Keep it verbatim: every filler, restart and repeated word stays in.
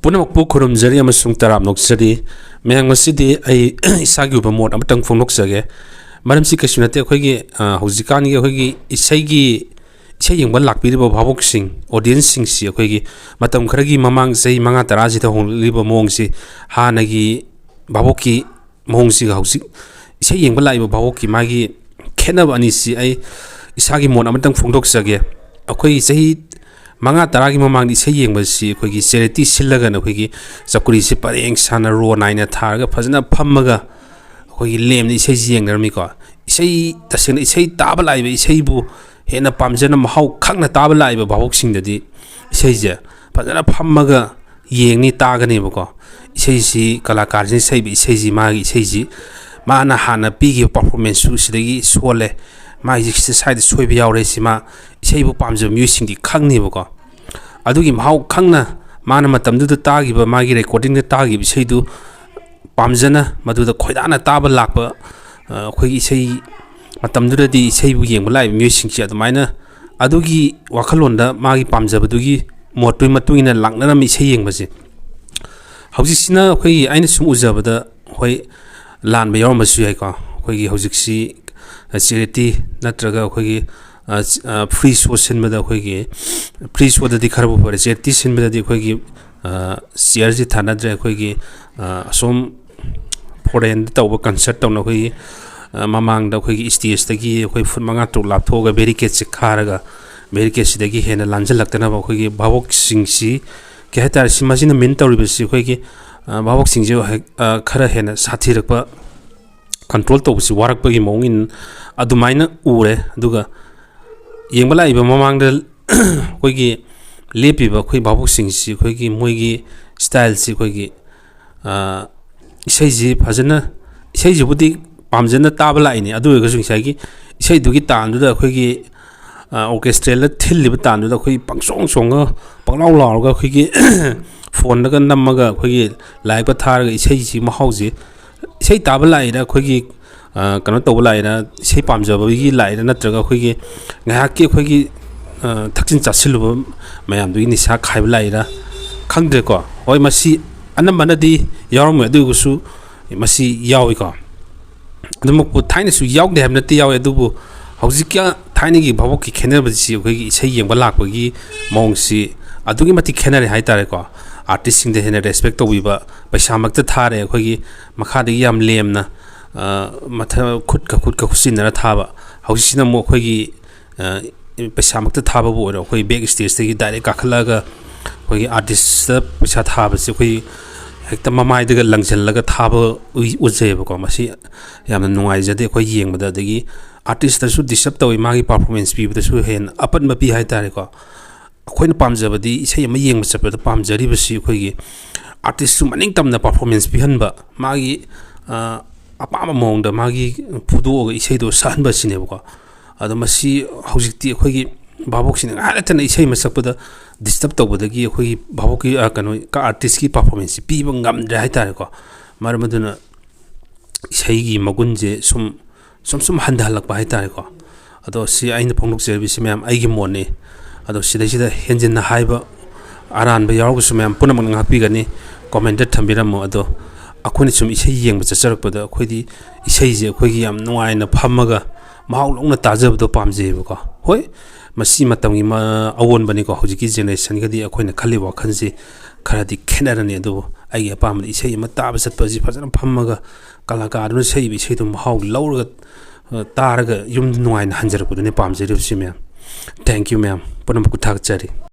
ꯄꯨꯝꯅꯃꯛꯄꯨ ꯈꯨꯔꯨꯝꯖꯔꯤ ꯑꯃꯁꯨꯡ ꯇꯔꯥꯝꯅ ꯑꯣꯛꯆꯔꯤ꯫ ꯃꯌꯥꯝ, ꯉꯁꯤꯗꯤ ꯑꯩ ꯏꯁꯥꯒꯤ ꯑꯣꯏꯕ ꯃꯣꯠ ꯑꯃꯇꯪ ꯐꯣꯡꯗꯣꯛꯆꯒꯦ꯫ ꯃꯔꯝꯁꯤ ꯀꯩꯁꯨ ꯅꯠꯇꯦ, ꯑꯩꯈꯣꯏꯒꯤ, ꯑ, ꯍꯧꯖꯤꯛꯀꯥꯟꯒꯤ ꯑꯩꯈꯣꯏꯒꯤ ꯏꯁꯩꯒꯤ, ꯏꯁꯩ ꯌꯦꯡꯕ ꯂꯥꯛꯄꯤꯔꯤꯕ ꯚꯥꯕꯣꯛꯁꯤꯡ, audienceꯁꯤꯡꯁꯤ ꯑꯩꯈꯣꯏꯒꯤ ꯃꯇꯝ ꯈꯔꯒꯤ ꯃꯃꯥꯡ ꯆꯍꯤ ꯃꯉꯥ ꯇꯔꯥꯁꯤꯗ ꯍꯣꯡꯂꯛꯂꯤꯕ ꯃꯑꯣꯡꯁꯤ, ꯍꯥꯟꯅꯒꯤ ꯚꯥꯕꯣꯛꯀꯤ ꯃꯑꯣꯡꯁꯤꯒ ꯍꯧꯖꯤꯛ ꯏꯁꯩ ꯌꯦꯡꯕ ꯂꯥꯛꯏꯕ ꯚꯥꯕꯣꯛꯀꯤ ꯃꯥꯒꯤ ꯈꯦꯠꯅꯕ ꯑꯅꯤꯁꯤ ꯑꯩ ꯏꯁꯥꯒꯤ ꯃꯣꯠ ꯑꯃꯇꯪ ꯐꯣꯡꯗꯣꯛꯆꯒꯦ꯫ ꯑꯩꯈꯣꯏꯒꯤ ꯆꯍꯤ ꯃꯉꯥ ꯇꯔꯥꯒꯤ ꯃꯃꯥꯡꯗ ꯏꯁꯩ ꯌꯦꯡꯕꯁꯤ ꯑꯩꯈꯣꯏꯒꯤ charity ꯁꯤꯜꯂꯒꯅ ꯑꯩꯈꯣꯏꯒꯤ ꯆꯧꯀ꯭ꯔꯤꯁꯤ ꯄꯔꯦꯡ ꯁꯥꯅ row ꯅꯥꯏꯅ ꯊꯥꯔꯒ ꯐꯖꯅ ꯐꯝꯃꯒ ꯑꯩꯈꯣꯏꯒꯤ ꯂꯦꯝꯅ ꯏꯁꯩꯁꯤ ꯌꯦꯡꯅꯔꯝꯃꯤꯀꯣ꯫ ꯏꯁꯩ, ꯇꯁꯦꯡꯅ ꯏꯁꯩ ꯇꯥꯕ ꯂꯥꯛꯏꯕ ꯏꯁꯩꯕꯨ ꯍꯦꯟꯅ ꯄꯥꯝꯖꯅ ꯃꯍꯥꯎ ꯈꯪꯅ ꯇꯥꯕ ꯂꯥꯛꯏꯕ ꯚꯥꯕꯣꯛꯁꯤꯡꯗꯗꯤ ꯏꯁꯩꯁꯦ ꯐꯖꯅ ꯐꯝꯃꯒ ꯌꯦꯡꯅꯤ, ꯇꯥꯒꯅꯦꯕꯀꯣ꯫ ꯏꯁꯩꯁꯤ, ꯀꯂꯥꯀꯥꯔꯁꯤꯅ ꯁꯛꯏꯕ ꯏꯁꯩꯁꯤ, ꯃꯥꯒꯤ ꯏꯁꯩꯁꯤ ꯃꯥꯅ ꯍꯥꯟꯅ ꯄꯤꯈꯤꯕ performanceꯁꯨ ꯁꯤꯗꯒꯤ ꯁꯣꯜꯂꯦ, ꯃꯥꯒꯤꯁꯤ ꯁꯤꯗ ꯁ꯭ꯋꯥꯏꯗ ꯁꯣꯏꯕ ꯌꯥꯎꯔꯦ, ꯁꯤ ꯃꯥ ꯏꯁꯩꯕꯨ ꯄꯥꯝꯖꯕ ꯃꯤꯑꯣꯏꯁꯤꯡꯗꯤ ꯈꯪꯅꯦꯕꯀꯣ꯫ ꯑꯗꯨꯒꯤ ꯃꯍꯥꯎ ꯈꯪꯅ ꯃꯥꯅ ꯃꯇꯝꯗꯨꯗ ꯇꯥꯈꯤꯕ, ꯃꯥꯒꯤ recordingꯗ ꯇꯥꯈꯤꯕ ꯏꯁꯩꯗꯨ ꯄꯥꯝꯖꯅ ꯃꯗꯨꯗ ꯈꯣꯏꯗꯥꯅ ꯇꯥꯕ ꯂꯥꯛꯄ, ꯑ, ꯑꯩꯈꯣꯏꯒꯤ ꯏꯁꯩ, ꯃꯇꯝꯗꯨꯗꯗꯤ ꯏꯁꯩꯕꯨ ꯌꯦꯡꯕ ꯂꯥꯛꯏꯕ ꯃꯤꯑꯣꯏꯁꯤꯡꯁꯦ ꯑꯗꯨꯃꯥꯏꯅ ꯑꯗꯨꯒꯤ ꯋꯥꯈꯜꯂꯣꯟꯗ ꯃꯥꯒꯤ ꯄꯥꯝꯖꯕꯗꯨꯒꯤ ꯃꯣꯠꯇꯨꯒꯤ ꯃꯇꯨꯡ ꯏꯟꯅ ꯂꯥꯛꯅꯔꯝꯃꯤ ꯏꯁꯩ ꯌꯦꯡꯕꯁꯦ꯫ ꯍꯧꯖꯤꯛꯁꯤꯅ ꯑꯩꯈꯣꯏꯒꯤ, ꯑꯩꯅ ꯁꯨꯝ ꯎꯖꯕꯗ, ꯍꯣꯏ, ꯂꯥꯟꯕ ꯌꯥꯎꯔꯝꯕꯁꯨ ꯌꯥꯏꯀꯣ꯫ ꯑꯩꯈꯣꯏꯒꯤ ꯍꯧꯖꯤꯛꯁꯤ, ꯑ, charity ꯅꯠꯇ꯭ꯔꯒ ꯑꯩꯈꯣꯏꯒꯤ, ꯑ, ꯆ-, ꯑ, free show ꯁꯤꯟꯕꯗ ꯑꯩꯈꯣꯏꯒꯤ, free showꯗꯗꯤ ꯈꯔꯕꯨ ꯐꯔꯦ, charity ꯁꯤꯟꯕꯗꯗꯤ ꯑꯩꯈꯣꯏꯒꯤ, ꯑ, chairꯁꯤ ꯊꯥꯅꯗ꯭ꯔꯦ꯫ ꯑꯩꯈꯣꯏꯒꯤ, ꯑ, ꯑꯁꯣꯝ foreignꯗ ꯇꯧꯕ concert ꯇꯧꯅ ꯑꯩꯈꯣꯏꯒꯤ, ꯑ, ꯃꯃꯥꯡꯗ ꯑꯩꯈꯣꯏꯒꯤ stageꯇꯒꯤ ꯑꯩꯈꯣꯏ foot ꯃꯉꯥ ꯇꯔꯨꯛ ꯂꯥꯞꯊꯣꯛꯑꯒ barricadeꯁꯦ ꯈꯥꯔꯒ, barricadeꯁꯤꯗꯒꯤ ꯍꯦꯟꯅ ꯂꯥꯟꯖꯜꯂꯛꯇꯅꯕ ꯑꯩꯈꯣꯏꯒꯤ ꯚꯥꯕꯣꯛꯁꯤꯡꯁꯤ, ꯀꯩ ꯍꯥꯏꯇꯥꯔꯦ, ꯁꯤ, ꯃꯁꯤꯅ mean ꯇꯧꯔꯤꯕꯁꯤ ꯑꯩꯈꯣꯏꯒꯤ, ꯑ, ꯚꯥꯕꯣꯛꯁꯤꯡꯁꯦ ꯍꯦꯛ, ꯑ, ꯈꯔ ꯍꯦꯟꯅ ꯁꯥꯊꯤꯔꯛꯄ, control ꯇꯧꯕꯁꯤ ꯋꯥꯔꯛꯄꯒꯤ ꯃꯑꯣꯡ ꯏꯟ-, ꯑꯗꯨꯃꯥꯏꯅ ꯎꯔꯦ꯫ ꯑꯗꯨꯒ ꯌꯦꯡꯕ ꯂꯥꯛꯏꯕ ꯃꯃꯥꯡꯗ ꯑꯩꯈꯣꯏꯒꯤ ꯂꯦꯞꯄꯤꯕ ꯑꯩꯈꯣꯏ ꯚꯥꯕꯣꯛꯁꯤꯡꯁꯤ ꯑꯩꯈꯣꯏꯒꯤ ꯃꯣꯏꯒꯤ styleꯁꯤ ꯑꯩꯈꯣꯏꯒꯤ, ꯑ, ꯏꯁꯩꯁꯤ ꯐꯖꯅ, ꯏꯁꯩꯁꯤꯕꯨꯗꯤ ꯄꯥꯝꯖꯅ ꯇꯥꯕ ꯂꯥꯛꯏꯅꯤ, ꯑꯗꯨ ꯑꯣꯏꯔꯒꯁꯨ ꯉꯁꯥꯏꯒꯤ ꯏꯁꯩꯗꯨꯒꯤ ꯇꯥꯟꯗꯨꯗ ꯑꯩꯈꯣꯏꯒꯤ, ꯑ, orchestralꯗ ꯊꯤꯜꯂꯤꯕ ꯇꯥꯟꯗꯨꯗ ꯑꯩꯈꯣꯏ ꯄꯪꯆꯣꯡ ꯆꯣꯡꯉꯒ ꯄꯪꯂꯥꯎ ꯂꯥꯎꯔꯒ ꯑꯩꯈꯣꯏꯒꯤ phoneꯗꯒ ꯅꯝꯃꯒ ꯑꯩꯈꯣꯏꯒꯤ liveꯀ ꯊꯥꯔꯒ ꯏꯁꯩꯁꯤ ꯃꯍꯥꯎꯁꯤ, ꯏꯁꯩ ꯇꯥꯕ ꯂꯥꯛꯏꯔ ꯑꯩꯈꯣꯏꯒꯤ, ꯑ, ꯀꯩꯅꯣ ꯇꯧꯕ ꯂꯥꯛꯏꯔ, ꯏꯁꯩ ꯄꯥꯝꯖꯕꯒꯤ ꯂꯥꯛꯏꯔ, ꯅꯠꯇ꯭ꯔꯒ ꯑꯩꯈꯣꯏꯒꯤ ꯉꯥꯏꯍꯥꯛꯀꯤ ꯑꯩꯈꯣꯏꯒꯤ, ꯑ, ꯊꯛꯆꯤꯟ ꯆꯥꯁꯤꯜꯂꯨꯕ ꯃꯌꯥꯝꯗꯨꯒꯤ ꯅꯤꯁꯥ ꯈꯥꯏꯕ ꯂꯥꯛꯏꯔ ꯈꯪꯗ꯭ꯔꯦꯀꯣ꯫ ꯍꯣꯏ, ꯃꯁꯤ ꯑꯅꯝꯕꯅꯗꯤ ꯌꯥꯎꯔꯝꯃꯣꯏ, ꯑꯗꯨ ꯑꯣꯏꯔꯒꯁꯨ ꯃꯁꯤ ꯌꯥꯎꯏꯀꯣ꯫ ꯑꯗꯨꯃꯛꯄꯨ ꯊꯥꯏꯅꯁꯨ ꯌꯥꯎꯗꯦ ꯍꯥꯏꯕ ꯅꯠꯇꯦ, ꯌꯥꯎꯋꯦ, ꯑꯗꯨꯕꯨ ꯍꯧꯖꯤꯛꯀ ꯊꯥꯏꯅꯒꯤ ꯚꯥꯕꯣꯛꯀꯤ ꯈꯦꯠꯅꯕꯁꯤ ꯑꯩꯈꯣꯏꯒꯤ ꯏꯁꯩ ꯌꯦꯡꯕ ꯂꯥꯛꯄꯒꯤ ꯃꯑꯣꯡꯁꯤ ꯑꯗꯨꯛꯀꯤ ꯃꯇꯤꯛ ꯈꯦꯠꯅꯔꯦ ꯍꯥꯏꯇꯥꯔꯦꯀꯣ꯫ ꯑꯥꯔꯇꯤꯁꯁꯤꯡꯗ ꯍꯦꯟꯅ ꯔꯦꯁꯄꯦꯛ ꯇꯧꯕꯤꯕ, ꯄꯩꯁꯥꯃꯛꯇ ꯊꯥꯔꯦ, ꯑꯩꯈꯣꯏꯒꯤ ꯃꯈꯥꯗꯒꯤ ꯌꯥꯝ ꯂꯦꯝꯅ, ꯑ, ꯃꯊ-, ꯈꯨꯠꯀ ꯈꯨꯠꯀ ꯈꯨꯠꯁꯤꯟꯅꯔ ꯊꯥꯕ꯫ ꯍꯧꯖꯤꯛꯁꯤꯅ ꯑꯃꯨꯛ ꯑꯩꯈꯣꯏꯒꯤ, ꯑ, ꯄꯩꯁꯥꯃꯛꯇ ꯊꯥꯕꯕꯨ ꯑꯣꯏꯔꯣ, ꯑꯩꯈꯣꯏ ꯕꯦꯛ ꯁ꯭ꯇꯦꯖꯇꯒꯤ ꯗꯥꯏꯔꯦꯛ ꯀꯥꯈꯠꯂꯛꯑꯒ ꯑꯩꯈꯣꯏꯒꯤ ꯑꯥꯔꯇꯤꯁꯇ ꯄꯩꯁꯥ ꯊꯥꯕꯁꯦ ꯑꯩꯈꯣꯏ ꯍꯦꯛꯇ ꯃꯃꯥꯏꯗꯒ ꯂꯪꯁꯤꯜꯂꯒ ꯊꯥꯕ ꯎꯏ-, ꯎꯖꯩꯌꯦꯕꯀꯣ꯫ ꯃꯁꯤ ꯌꯥꯝꯅ ꯅꯨꯡꯉꯥꯏꯖꯗꯦ ꯑꯩꯈꯣꯏ ꯌꯦꯡꯕꯗ꯫ ꯑꯗꯒꯤ ꯑꯥꯔꯇꯤꯁꯇꯁꯨ ꯗꯤꯁꯇꯔꯕ ꯇꯧꯏ, ꯃꯥꯒꯤ ꯄꯔꯐꯣꯔꯃꯦꯟꯁ ꯄꯤꯕꯗꯁꯨ ꯍꯦꯟꯅ ꯑꯄꯟꯕ ꯄꯤ ꯍꯥꯏꯇꯥꯔꯦꯀꯣ꯫ ꯑꯩꯈꯣꯏꯅ ꯄꯥꯝꯖꯕꯗꯤ, ꯏꯁꯩ ꯑꯃ ꯌꯦꯡꯕ ꯆꯠꯄꯗ ꯄꯥꯝꯖꯔꯤꯕꯁꯤ ꯑꯩꯈꯣꯏꯒꯤ ꯑꯥꯔꯇꯤꯁꯁꯨ ꯃꯅꯤꯡ ꯇꯝꯅ ꯄꯔꯐꯣꯔꯃꯦꯟꯁ ꯄꯤꯍꯟꯕ, ꯃꯥꯒꯤ, ꯑ, ꯑꯄꯥꯝꯕ ꯃꯑꯣꯡꯗ ꯃꯥꯒꯤ ꯐꯨꯗꯣꯛꯑꯒ ꯏꯁꯩꯗꯣ ꯁꯛꯍꯟꯕ ꯑꯁꯤꯅꯦꯕꯀꯣ꯫ ꯑꯗꯣ ꯃꯁꯤ ꯍꯧꯖꯤꯛꯇꯤ ꯑꯩꯈꯣꯏꯒꯤ ꯚꯥꯕꯣꯛꯁꯤꯡꯅ ꯉꯥꯏꯍꯥꯛ ꯂꯩꯇꯅ ꯏꯁꯩ ꯑꯃ ꯁꯛꯄꯗ ꯗꯤꯁꯇꯔꯕ ꯇꯧꯕꯗꯒꯤ ꯑꯩꯈꯣꯏꯒꯤ ꯚꯥꯕꯣꯛꯀꯤ, ꯑ, ꯀꯩꯅꯣ, ꯑꯥꯔꯇꯤꯁꯀꯤ ꯄꯔꯐꯣꯔꯃꯦꯟꯁꯁꯤ ꯄꯤꯕ ꯉꯝꯗ꯭ꯔꯦ ꯍꯥꯏꯇꯥꯔꯦꯀꯣ꯫ ꯃꯔꯝ ꯑꯗꯨꯅ ꯏꯁꯩꯒꯤ ꯃꯒꯨꯟꯁꯦ ꯁꯨꯝ, ꯁꯨꯝ, ꯁꯨꯝ ꯍꯟꯊꯍꯜꯂꯛꯄ ꯍꯥꯏꯇꯥꯔꯦꯀꯣ꯫ ꯑꯗꯣ ꯁꯤ ꯑꯩꯅ ꯐꯣꯡꯗꯣꯛꯆꯔꯤꯕꯁꯤ, ꯃꯌꯥꯝ, ꯑꯩꯒꯤ ꯃꯣꯠꯅꯤ꯫ ꯑꯗꯣ ꯁꯤꯗꯩꯁꯤꯗ ꯍꯦꯟꯖꯤꯟꯅ ꯍꯥꯏꯕ ꯑꯔꯥꯟꯕ ꯌꯥꯎꯔꯒꯁꯨ ꯃꯌꯥꯝ ꯄꯨꯝꯅꯃꯛꯅ ꯉꯥꯛꯄꯤꯒꯅꯤ꯫ ꯀꯣꯃꯦꯟꯗ ꯊꯝꯕꯤꯔꯝꯃꯣ꯫ ꯑꯗꯣ ꯑꯩꯈꯣꯏꯅ ꯁꯨꯝ ꯏꯁꯩ ꯌꯦꯡꯕ ꯆꯠꯆꯔꯛꯄꯗ ꯑꯩꯈꯣꯏꯗꯤ ꯏꯁꯩꯁꯦ ꯑꯩꯈꯣꯏꯒꯤ ꯌꯥꯝ ꯅꯨꯡꯉꯥꯏꯅ ꯐꯝꯃꯒ ꯃꯍꯥꯎ ꯂꯧꯅ ꯇꯥꯖꯕꯗꯣ ꯄꯥꯝꯖꯩꯌꯦꯕꯀꯣ꯫ ꯍꯣꯏ, ꯃꯁꯤ ꯃꯇꯝꯒꯤ ꯃ-, ꯑꯑꯣꯟꯕꯅꯤꯀꯣ꯫ ꯍꯧꯖꯤꯛꯀꯤ ꯖꯦꯅꯦꯔꯦꯁꯟꯒꯗꯤ ꯑꯩꯈꯣꯏꯅ ꯈꯜꯂꯤꯕ ꯋꯥꯈꯜꯁꯤ ꯈꯔꯗꯤ ꯈꯦꯠꯅꯔꯅꯤ꯫ ꯑꯗꯨꯕꯨ ꯑꯩꯒꯤ ꯑꯄꯥꯝꯕꯗꯤ ꯏꯁꯩ ꯑꯃ ꯇꯥꯕ ꯆꯠꯄ ꯑꯁꯤ ꯐꯖꯅ ꯐꯝꯃꯒ ꯀꯂꯥꯀꯥꯔꯗꯨꯅ ꯁꯛꯏꯕ ꯏꯁꯩꯗꯨ ꯃꯍꯥꯎ ꯂꯧꯔꯒ, ꯑ, ꯇꯥꯔꯒ ꯌꯨꯝꯗ ꯅꯨꯡꯉꯥꯏꯅ ꯍꯟꯖꯔꯛꯄꯗꯨꯅꯤ ꯄꯥꯝꯖꯔꯤꯕꯁꯤ, ꯃꯌꯥꯝ꯫ Thank you, ꯃꯌꯥꯝ ꯄꯨꯝꯅꯃꯛꯄꯨ ꯊꯥꯒꯠꯆꯔꯤ꯫